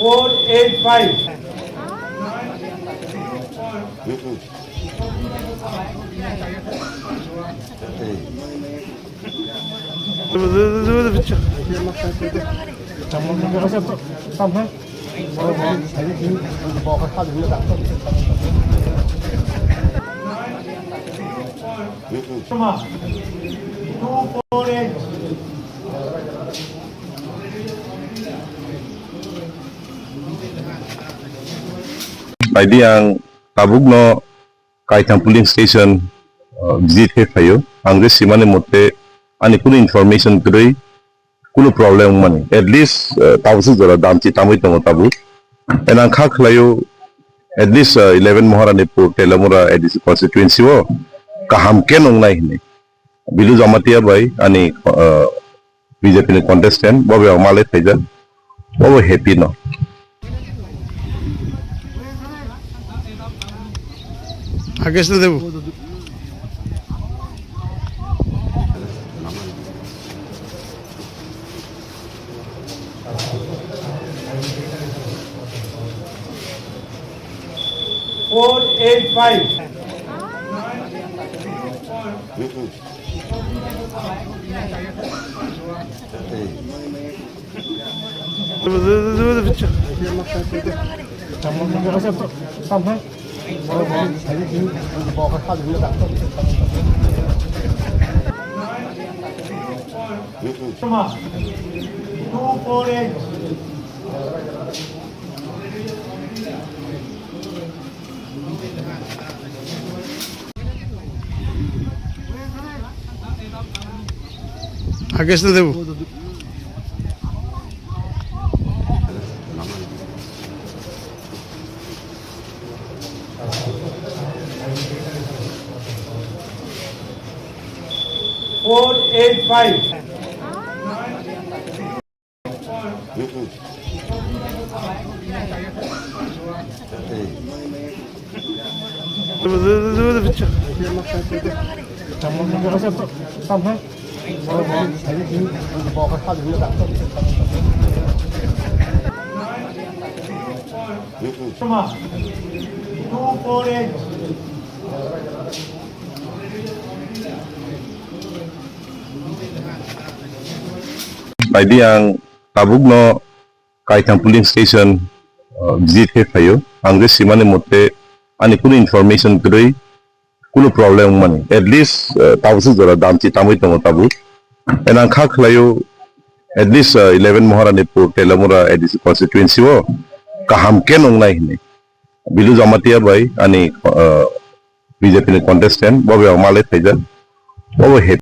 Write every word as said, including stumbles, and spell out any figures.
Four eight five. Two four eight. Baidi ang tabukno Kaitham polling station, uh, visit khe phaio. Ang je simani mote ani kunu information kwrwi, kunu problem wngmani. At least, uh, tabukse jora damchi tamwi tongo tabuk. And ang kha khlaio, at least, uh, eleven Maharani Pur Telamura A D C constituency o kaham khe nongnai hinwi. Bilu Jamatia bai ani, uh, B J P ni contestant, bo bai malai phaijak, bo bai happy no. Agesta Debu. Four eight five. Two four eight. Agesta Debu. Four eight five. Two four eight. Baidi ang tabukno Kaitham polling station, uh, visit khe phaio. Ang je simani mote ani kunu information kwrwi, kunu problem wngmani. At least, uh, tabukse jora damchi tamwi tongo tabuk. And ang kha khlaio, at least, uh, eleven Maharani Pur Telamura A D C constituency o kaham khe nongnai hinwi. Bilu Jamatia bai ani, uh, B J P ni contestant, bo bai malai phaijak, bo bai happy.